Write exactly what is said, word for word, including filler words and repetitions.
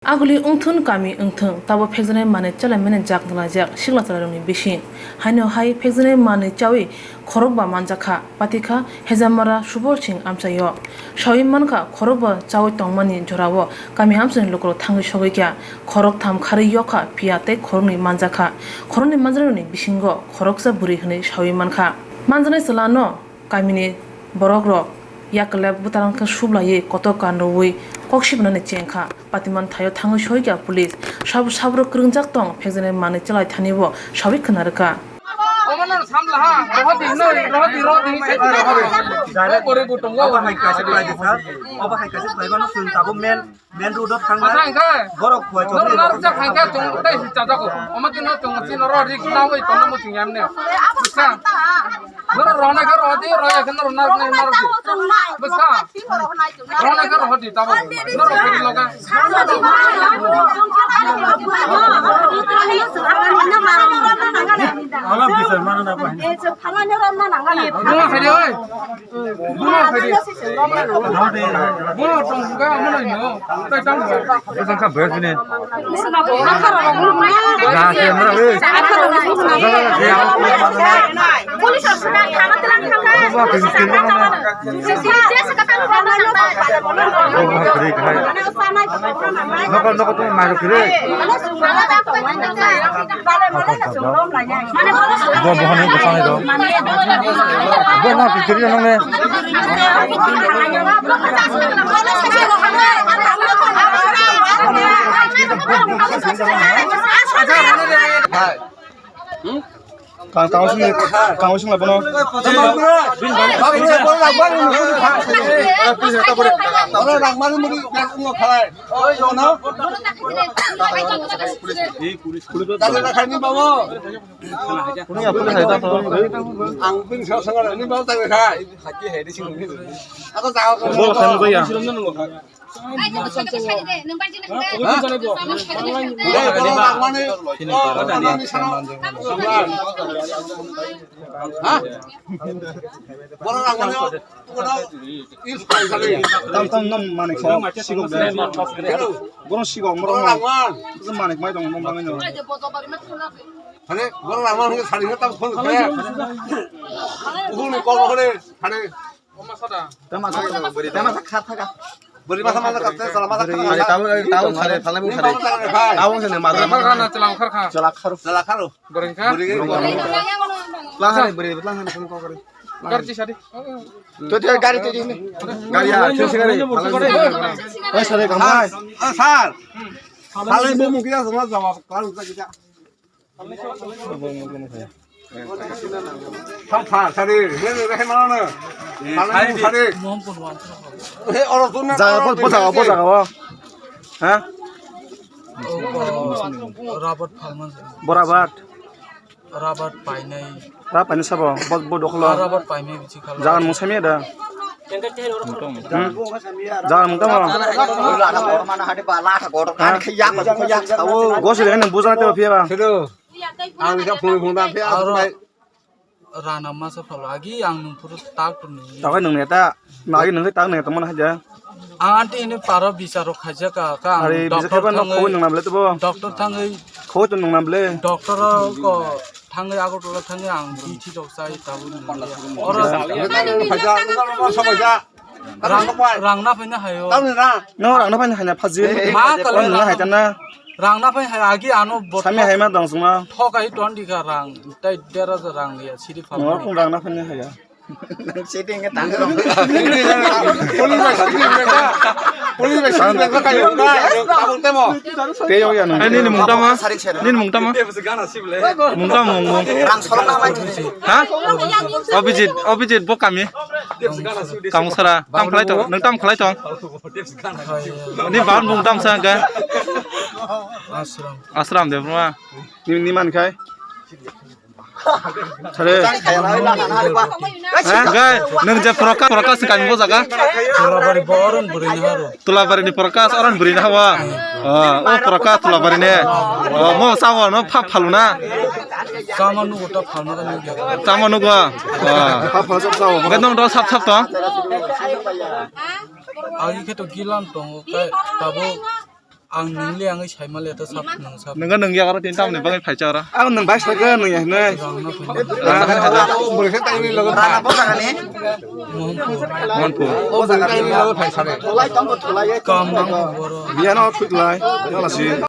Aguli wngthun kami wngthung, tabo phekjaknai manwi chalaimani jak dwlaijak sikla chwrairokni bising. Haino hai phekjaknai manwi chaui khorokba manjakha, patikha Hejamara Subol Singh amchaio. Saui mankha, khorokba chaui tongmani jorao kami amchaini lukurok thangwi sogwikha, khoroktham kharwi yokha, phiya tei khoroknwi manjakha. Khoroknwi manjaknairokni bisingo khoroksa bwrwi hwnwi saui mankha. Manjaknai chwlano kamini borokrok yaklep bwtarang khe sublaiwi kotor kanroui kok sibnani chengkha. Patiman thaio thangwi soikha police. Sab-, sabro kwrwngjak tong, phekjaknai manwi chalaithanibo saui khna rwkha. Obo hai kaisa khlai di, sir. Obo hai kaisa khlai mano, chwng tabuk main, main road o thang na. Borok kuai chok. Norok narwkjak hai khe chwng tei si chajago. Omo tino chwng chini oro rik nawi tongma muchung yamne. Bwsa. Norok rohonai khe rohodi, rohya khe norok narwknai narwkdi. Bwsa. Rohonai khe rohodi tabuk. Norok khe loga. Ola bisar mano na pa. Ola bisar mano na pa. Ola bisar mano na pa. Ola bisar mano na pa. Nokol nokol tong mai rok kiri. Bo bohani bosong do. Bo no kiri nang ne. Hai. Kang kang sing kang sing labono. Ang pun sa sangar ni bau tak khai. Ako tahu. Bo khan ko ya. Tam tam nom manik sa sigok de. Bono sigok moro manik mai dong nom bangino. Hane, bono rangma hingke sari hingke tam phone khe. Uhuni kol hore, hane. Tama sa, tama sa kha tha ka. Bori masa mana kapte, sala masa kha. Ani tahu, tahu sare, thalai bung sare. Tahu sare, bhai. Tahu sare, masa. Bori masa na chelang khar kha. Chala kharo. Chala kharo. Bori kha. Bori kha. Lang hare, bori, lang hare, phone call kare. Gar chi sadi. To, to, gari to di. Gari ya, chhe gari. Oi, sare, kamai. Ah, sir. Thalai bung mukya sama jawab, kalu kita kita. Thang thang sari, he he he mano. Thang sari. He oro tun na. Jaga po po jaga po jaga po. Ha? Rabat phalman. Borabat. Rabat painai. Rabat painai sabo, bo bo doklo. Rabat painai bichi khala. Jaga mung samya da. Hmm? Jaga mung tamo. Gosri kan buja te phiya ba. Sedo. Ang ka phone phone da phiya. Aro. Rana masa phalo agi ang nung phuru tak tu nung. Takai nung neta. Nagi nung tak neta mana haja. Ang anti ini para bicharo khaja ka ka. Ari bisa khaiba no khoi nung namle tubo. Doctor thangai. Khoi tu nung namle. Doctor ko thangai Agartala thangai ang bithi rok sai tabu nung. Oro. Rang, rang na phaina hayo. Tamni rang. No rang na phaina haina phaji. Ma kala. Rang na haitana. Rang na phai hai agi ano bot. Sami hai ma dong suma. Thokai twenty ka rang. Tai dera ja rang ya siri phal. No kung rang na phaina haya. Nang setting ka tang. Police bai setting ka. Police bai setting ka kayo. Tabung temo. Te yo ya no. Ani ni mungtama. Ni mungtama. Mungtama mung mung. Rang solok na mai. Ha? Abhijit, Abhijit bo kami. Kamu sara. Tam khlai tong. Nang tam khlai tong. Ni ban bung tam sa ga. Asram. Asram de bro. Ni ni man khai. Sare. Ha? Ga nang je proka proka si kami bo jaga. Tulabari boron buri ni haro. Tulabari ni proka oran buri na hawa. Ah, o proka Tulabari ne. Oh, mo sawa no pha phaluna. Sama nugo ta phalna da ni. Sama nugo. Ah. Pha pha sab sawa. Ga nang do sab sab to. Agi khe to gilam tongo, kai, tabo Ang nungli ang sai male to sap nung sap. Nungga nungya aro tin tamni bagwi phaicha oro. Ang nung bai sai ga nung ya ne. Rang no phai. Rang no phai. Bwrwi khe tai ni logo. Rana bo jaga ni. Mohonpur. Mohonpur. O jaga ni logo phai sare. Kam bang boro. Biya no thuk lai. Yala si.